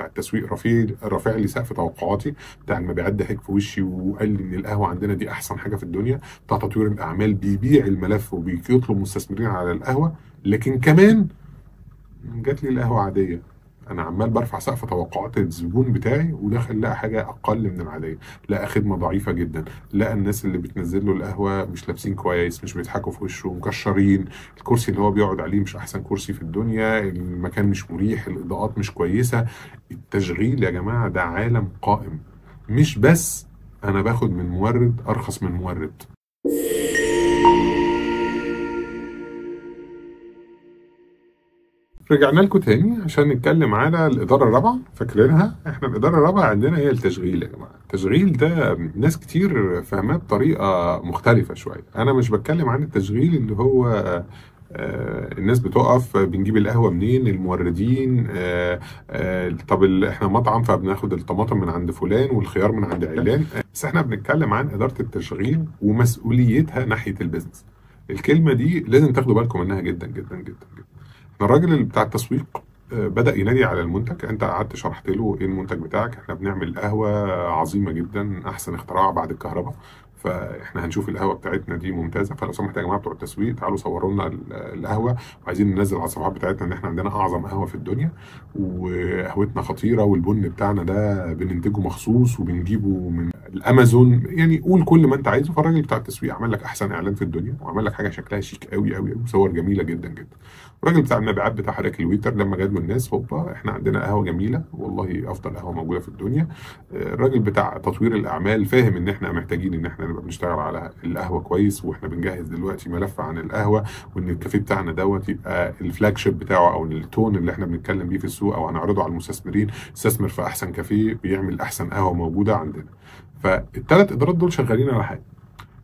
بتاع التسويق رافع لي سقف توقعاتي، بتاع المبيعات ضحك في وشي وقال لي ان القهوة عندنا دي احسن حاجة في الدنيا، بتاع تطوير الاعمال بيبيع الملف وبيطلب مستثمرين على القهوة، لكن كمان جات لي القهوة عادية. انا عمال برفع سقف توقعات الزبون بتاعي ودخل لقى حاجة اقل من العادية، لقى خدمة ضعيفة جدا، لقى الناس اللي بتنزل له القهوة مش لابسين كويس، مش بيضحكوا في وشه، مكشرين، الكرسي اللي هو بيقعد عليه مش احسن كرسي في الدنيا، المكان مش مريح، الاضاءات مش كويسة. التشغيل يا جماعة ده عالم قائم، مش بس انا باخد من مورد ارخص من مورد. رجعنا لكم تاني عشان نتكلم على الإدارة الرابعة، فاكرينها؟ احنا الإدارة الرابعة عندنا هي التشغيل يا جماعة. التشغيل ده ناس كتير فاهماه بطريقة مختلفة شوية. أنا مش بتكلم عن التشغيل اللي هو الناس بتقف بنجيب القهوة منين، الموردين، طب احنا مطعم فبناخد الطماطم من عند فلان والخيار من عند علان، بس احنا بنتكلم عن إدارة التشغيل ومسؤوليتها ناحية ال business. الكلمة دي لازم تاخدوا بالكم منها جدا جدا جدا جدا. الراجل اللي بتاع التسويق بدأ ينادي على المنتج، انت قعدت شرحت له ايه المنتج بتاعك، احنا بنعمل قهوة عظيمة جدا، احسن اختراع بعد الكهرباء، فاحنا هنشوف القهوة بتاعتنا دي ممتازة، فلو سمحت يا جماعة بتوع التسويق تعالوا صوروا لنا القهوة، وعايزين ننزل على الصفحات بتاعتنا ان احنا عندنا اعظم قهوة في الدنيا، وقهوتنا خطيرة، والبن بتاعنا ده بننتجه مخصوص وبنجيبه من الامازون، يعني قول كل ما انت عايزه. فالراجل بتاع التسويق عمل لك احسن اعلان في الدنيا، وعمل لك حاجة شكلها شيك قوي قوي قوي وصور جميلة جدا جدا. الراجل بتاع المبيعات بتاع حضرتك ال waiter لما جاب له الناس، هوبا احنا عندنا قهوة جميلة والله افضل قهوة موجودة في الدنيا. الراجل بتاع تطوير الاعمال فاهم ان احنا محتاجين ان احنا نبقى بنشتغل على القهوة كويس، واحنا بنجهز دلوقتي ملف عن القهوة، وان الكافيه بتاعنا دوت يبقى ال flagship بتاعه او ال tone اللي احنا بنتكلم بيه في السوق او هنعرضه على المستثمرين، استثمر في احسن كافيه بيعمل احسن قهوة موجودة عندنا. فالثلاث ادارات دول شغالين على حاجة.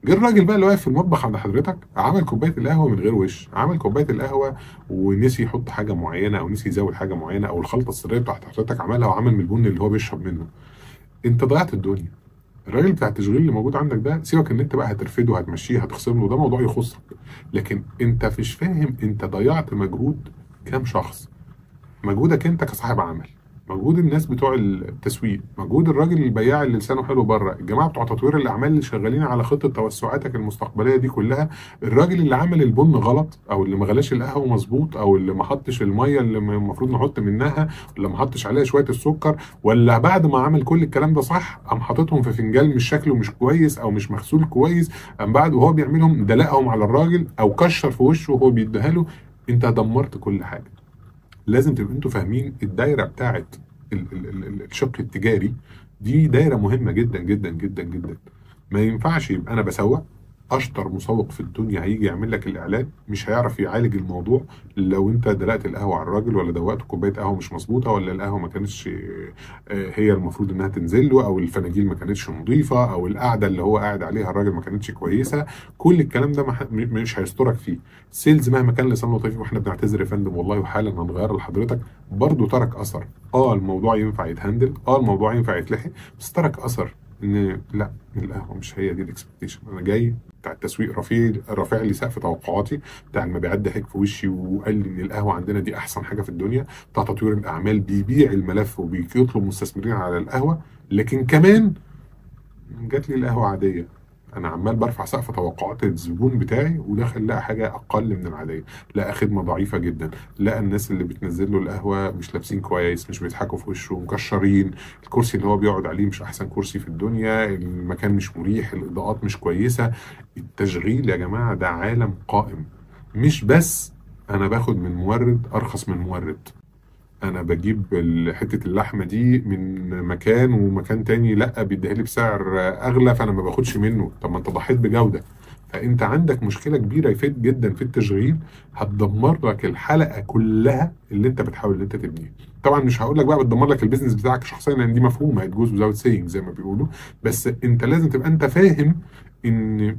جه الراجل بقى اللي واقف في المطبخ عند حضرتك عمل كوباية القهوة من غير وش، عمل كوباية القهوة ونسي يحط حاجة معينة او نسي يزود حاجة معينة، او الخلطة السرية بتاعت حضرتك عملها وعمل من البن اللي هو بيشرب منه. انت ضيعت الدنيا. الراجل بتاع التشغيل اللي موجود عندك ده سيبك ان انت بقى هترفده هتمشيه هتخصم له، ده موضوع يخصك، لكن انت مش فاهم انت ضيعت مجهود كام شخص، مجهودك انت كصاحب عمل، مجهود الناس بتوع التسويق، مجهود الراجل البياع اللي لسانه حلو بره، الجماعة بتوع تطوير الاعمال اللي شغالين على خطه توسعاتك المستقبلية دي كلها، الراجل اللي عمل البن غلط او اللي ما غلاش القهوة مظبوط او اللي ما حطش المية اللي المفروض نحط منها، ولا ما حطش عليها شوية السكر، ولا بعد ما عمل كل الكلام ده صح قام حاططهم في فنجان مش شكله مش كويس او مش مغسول كويس، قام بعد وهو بيعملهم دلقهم على الراجل او كشر في وشه وهو بيديها له. انت دمرت كل حاجة. لازم تبقوا انتوا فاهمين الدايرة بتاعت الشق التجاري دي دايرة مهمة جدا جدا جدا جدا. ما ينفعش يبقى انا بسوق، اشطر مسوق في الدنيا هيجي يعمل لك الاعلان مش هيعرف يعالج الموضوع لو انت دلقت القهوة على الراجل، ولا دوقته كوباية قهوة مش مظبوطة، ولا القهوة ما كانتش هي المفروض انها تنزل له، او الفناجيل ما كانتش نظيفة، او القعدة اللي هو قاعد عليها الراجل ما كانتش كويسة. كل الكلام ده مش هيسترك فيه. sales مهما كان لسانه لطيف واحنا بنعتذر يا فندم والله وحالا هنغير لحضرتك، برضه ترك اثر. الموضوع ينفع يت handle، الموضوع ينفع يتلحق، بس ترك اثر ان لا القهوة مش هي دي ال expectation. انا جاي بتاع التسويق رافع لي سقف توقعاتي، بتاع المبيعات ضحك في وشي وقال لي ان القهوة عندنا دي احسن حاجة في الدنيا، بتاع تطوير الاعمال بيبيع الملف وبيطلب مستثمرين على القهوة، لكن كمان جات لي القهوة عادية. انا عمال برفع سقف توقعات الزبون بتاعي ودخل لقى حاجة اقل من العادية، لقى خدمة ضعيفة جدا، لقى الناس اللي بتنزل له القهوة مش لابسين كويس، مش بيضحكوا في وشه، مكشرين، الكرسي اللي هو بيقعد عليه مش احسن كرسي في الدنيا، المكان مش مريح، الاضاءات مش كويسة. التشغيل يا جماعة ده عالم قائم، مش بس انا باخد من مورد ارخص من مورد، انا بجيب حتة اللحمة دي من مكان ومكان تاني لا بيديها لي بسعر اغلى فانا ما باخدش منه. طب ما انت ضحيت بجوده. فانت عندك مشكلة كبيرة يفيد جدا في التشغيل، هتدمر لك الحلقة كلها اللي انت بتحاول ان انت تبنيها. طبعا مش هقول لك بقى بتدمر لك ال business بتاعك شخصيا لان دي مفهومه it goes without saying زي ما بيقولوا، بس انت لازم تبقى انت فاهم ان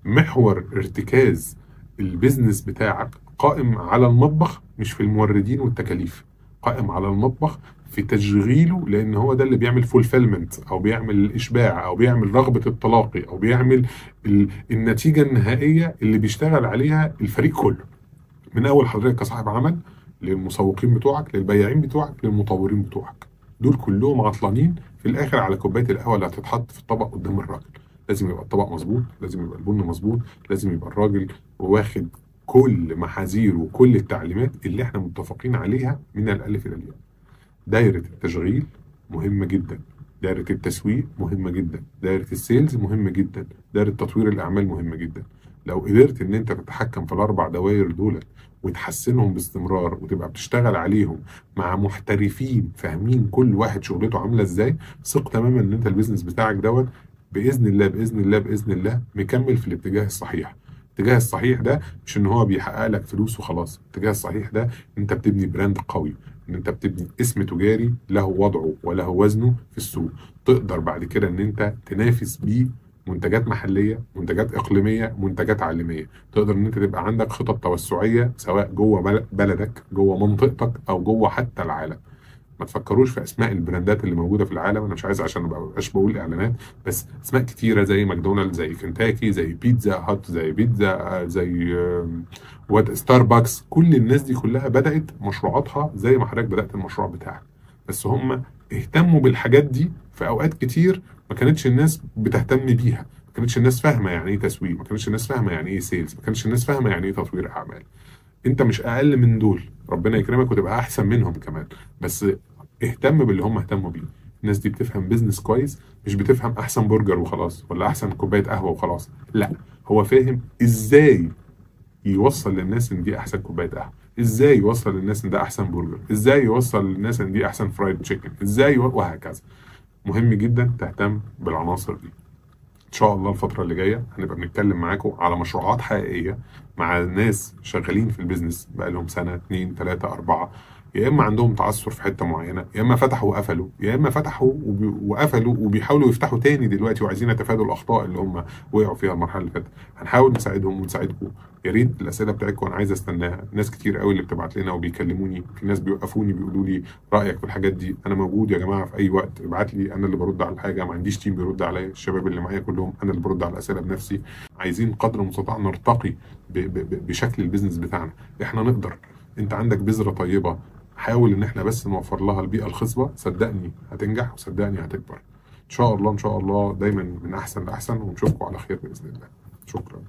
محور ارتكاز ال business بتاعك قائم على المطبخ، مش في الموردين والتكاليف، قائم على المطبخ في تشغيله، لان هو ده اللي بيعمل fulfillment او بيعمل الاشباع او بيعمل رغبة التلاقي او بيعمل النتيجة النهائية اللي بيشتغل عليها الفريق كله، من اول حضرتك كصاحب عمل للمسوقين بتوعك، للبياعين بتوعك، للمطورين بتوعك. دول كلهم عطلانين في الاخر على كوباية القهوة اللي هتتحط في الطبق قدام الراجل. لازم يبقى الطبق مظبوط، لازم يبقى البن مظبوط، لازم يبقى الراجل واخد كل محاذيره وكل التعليمات اللي احنا متفقين عليها من الالف الى الياء. دايرة التشغيل مهمة جدا، دايرة التسويق مهمة جدا، دايرة ال sales مهمة جدا، دايرة تطوير الاعمال مهمة جدا. لو قدرت ان انت تتحكم في الاربع دوائر دول وتحسنهم باستمرار وتبقى بتشتغل عليهم مع محترفين فاهمين كل واحد شغلته عامله ازاي، ثق تماما ان انت ال business بتاعك دوت باذن الله باذن الله باذن الله مكمل في الاتجاه الصحيح. الاتجاه الصحيح ده مش ان هو بيحقق لك فلوس وخلاص، الاتجاه الصحيح ده انت بتبني brand قوي، ان انت بتبني اسم تجاري له وضعه وله وزنه في السوق، تقدر بعد كده ان انت تنافس بيه منتجات محليه، منتجات اقليمية، منتجات عالمية. تقدر ان انت تبقى عندك خطط توسعيه سواء جوه بلدك، جوه منطقتك، او جوه حتى العالم. ما تفكروش في اسماء البراندات اللي موجودة في العالم، انا مش عايز عشان ما بقاش بقول اعلانات، بس اسماء كتيرة زي ماكدونالدز، زي كنتاكي، زي بيتزا هات، زي بيتزا، زي ستاربكس. كل الناس دي كلها بدات مشروعاتها زي ما حضرتك بدات المشروع بتاعك، بس هم اهتموا بالحاجات دي في اوقات كتير ما كانتش الناس بتهتم بيها، ما كانتش الناس فاهمه يعني ايه تسويق، ما كانتش الناس فاهمه يعني ايه sales، ما كانتش الناس فاهمه يعني ايه تطوير اعمال. انت مش اقل من دول، ربنا يكرمك وتبقى احسن منهم كمان، بس اهتم باللي هم اهتموا بيه. الناس دي بتفهم business كويس، مش بتفهم احسن برجر وخلاص ولا احسن كوباية قهوة وخلاص، لا، هو فاهم ازاي يوصل للناس ان دي احسن كوباية قهوة، ازاي يوصل للناس ان ده احسن برجر، ازاي يوصل للناس ان دي احسن fried chicken، ازاي وهكذا. مهم جدا تهتم بالعناصر دي. ان شاء الله الفترة اللي جاية هنبقى بنتكلم معاكم على مشروعات حقيقية مع ناس شغالين في ال business بقالهم سنة، 2، 3، 4، يا اما عندهم تعثر في حتة معينة، يا اما فتحوا وقفلوا، يا اما فتحوا وقفلوا وبيحاولوا يفتحوا تاني دلوقتي وعايزين يتفادوا الاخطاء اللي هم وقعوا فيها المرحلة اللي فاتت. هنحاول نساعدهم ونساعدكم. يا ريت الاسئلة بتاعتكم انا عايز استناها. ناس كتير قوي اللي بتبعت لنا وبيكلموني، في ناس بيوقفوني بيقولوا لي رايك في الحاجات دي. انا موجود يا جماعة في اي وقت، ابعت لي، انا اللي برد على الحاجة، ما عنديش team بيرد عليا، الشباب اللي معايا كلهم انا اللي برد على الاسئلة بنفسي. عايزين قدر المستطاع نرتقي بشكل ال business بتاعنا. احنا نقدر. انت عندك بذرة طيبة، حاول ان احنا بس نوفر لها البيئة الخصبة، صدقني هتنجح وصدقني هتكبر ان شاء الله. ان شاء الله دايما من احسن لاحسن، ونشوفكم على خير باذن الله. شكرا.